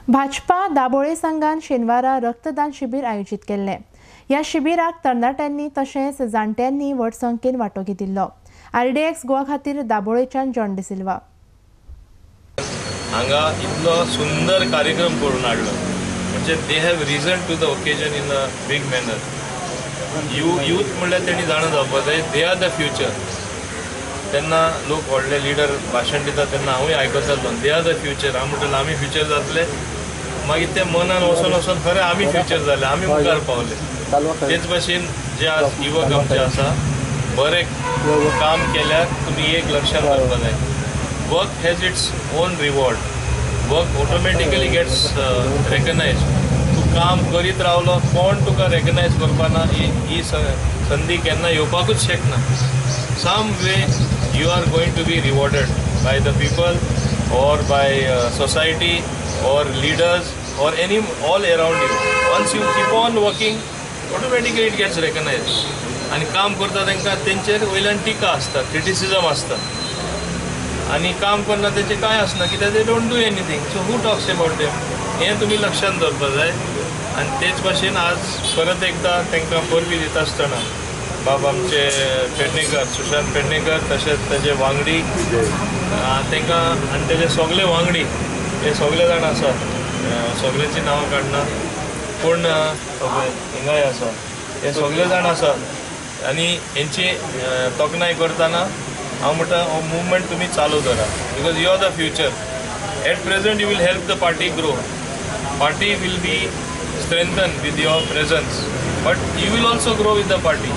भाजपा दाबोळे संघान शेनवारा रक्तदान शिबीर आयोजीत केल्लें. ह्या शिबिराक तरणाट्यांनी तशेंच जाणट्यांनी व्हड संख्येन वांटो घेतिल्लो. आरडीएक्स गोवा खातीर दाबोळेच्यान जॉन डिसिल्वा. हांगा इतलो सुंदर कार्यक्रम करून हाडलो म्हणजे they have risen to the occasion in a big manner. Youth म्हणल्यार तेणी जाणा जावपाक जाय, they are the future. तेन्ना लोक व्हडले लिडर भाशण दिता तेन्ना हांवूय आयकतालो, they are the future. हांव म्हणटालो आमी फ्युचर जातले, मागीर ते मनान वचोन वचोन खरें आमी फ्युचर जाले, आमी मुखार पावले. तेच भाशेन जे आज युवक आमचे आसा, बरें काम केल्यार तुमी एक लक्षांत दवरपाक जाय, work has its own reward. Work automatically gets recognise. तूं काम करीत रावलो, कोण तुका रेकग्नायज करपाना ही संदी केन्ना येवपाकूच शकना. Some way you are going to be rewarded by the people or by society or leaders or any all around you. Once you keep on working, automatically it gets recognized. आनी काम करता तांकां तेंचेर वयल्यान टिका आसता, क्रिटिसिजम आसता, आनी काम करना तेचें कांय आसना कित्याक they don't do anything. So who talks about them? हें तुमी लक्षांत दवरपाक जाय. आनी तेच भाशेन आज परत एकदां तांकां परबी दिता आसतना बाब आमचे पेडणेकर, सुशांत पेडणेकर, तशेंच ताजे वांगडी तांकां आनी तेजे सगळे वांगडी हे सगळे जाण आसा, सगळ्यांची नांवां काडना पूण हिंगाय आसा, हे सगळे जाण आसा आनी हेंची तोखणाय करतना हांव म्हणटा हो मुवमेंट तुमी चालू दवरा, because you are the future. At present you will help the party grow, party will be strengthen with your presence, but you will also grow with the party.